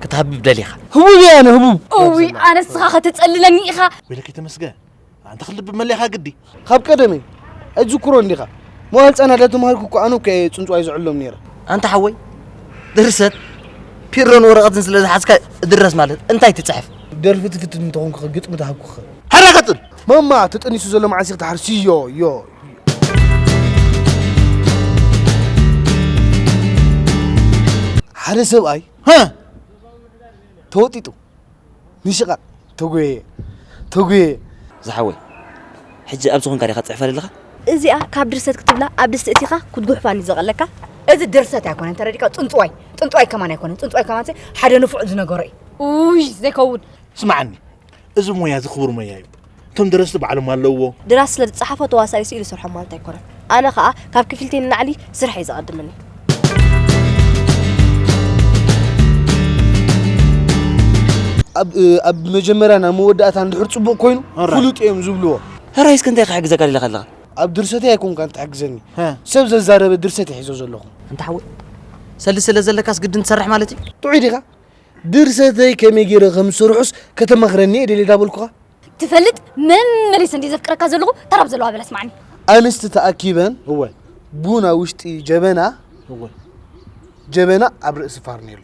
ክትሃብብ ደሊኻ? ህቡብ እየ ኣነ፣ ህቡብ። እውይ ኣነ ንስኻ ከተጸልለኒ ኢኻ። ወይለከ ተመስገን ኣንተ ክልብ መለኻ ግዲ ካብ ቀደመይ ኣይትዝክሮ እንዲኻ። መዋል ህጻናት ዳተማሃርኩ እኮ ኣነ እኮ እየ ጽንጽዋይ ዝዕሎም ነይረ። ኣንታ ሓወይ ድርሰት ፒሮን ወረቐትን ስለ ዝሓዝካ ድረስ ማለት እንታይ ትጽሕፍ? ደርፊ ትፍትን እንተኾንኩ ግጥሚ ትሃብኩኸ። ሀዳ ቀጽል ማማ ተጠኒሱ ዘሎ መዓልቲ ክትሓርሲ ዮ ዮ ሓደ ሰብኣይ ተወጢጡ ንሽቓቕ ተጎየ ተጎየ ዝሓወይ ሕጂ ኣብዚ ኾንካ ዲኻ ትጽሕፈ ዘለኻ? እዚኣ ካብ ድርሰት ክትብላ ኣብ ድስቲ እቲኻ ክትጉሕፋኒ ዘቐለካ። እዚ ድርሰት ኣይኮነን ተረዲካ ጽንጽዋይ ጽንጽዋይ ከማን ኣይኮነን ጽንጽዋይ ከማን ሓደ ንፉዕ ዝነገሮ እዩ። ውይ ዘይከውን ስማዓኒ እዚ ሞያ እዚ ክቡር ሞያ እዩ እቶም ደረስቲ ባዕሎም ኣለውዎ ድራስ ስለ ዝጸሓፎ ተዋሳኢ ስኢሉ ይሰርሖ ማለት ኣይኮነን። ኣነ ኸኣ ካብ ክፍልተይ ንላዕሊ ስራሕ እዩ ዘቐድመኒ። ኣብ መጀመርያ ናብ መወዳእታ እንድሕር ፅቡቕ ኮይኑ ፍሉጥ እዮም ዝብልዎ። ሕራይ እስከ እንታይ ክሕግዘካ ኢለ ከለኻ? ኣብ ድርሰተይ ኣይኮንካን ትሕግዘኒ፣ ሰብ ዘዛረበ ድርሰት እየ ሒዞ ዘለኹ። ኣንታ ሓወይ ሰልዲ ስለ ዘለካስ ግድን ትሰርሕ ማለት እዩ? ጥዑይ ዲኻ? ድርሰተይ ከመይ ገይረ ከም ዝሰርሑስ ከተማኽረኒ እየ ደልየ ዳበልኩኻ። ትፈልጥ መመሊስ እንዲ ዘፍቅረካ ዘለኹ ተራብ ዘለዋ በላ ስማዕኒ። ኣንስቲ ተኣኪበን እወ ቡን ኣብ ውሽጢ ጀበና እወ ጀበና ኣብ ርእሲ ፋርኔሎ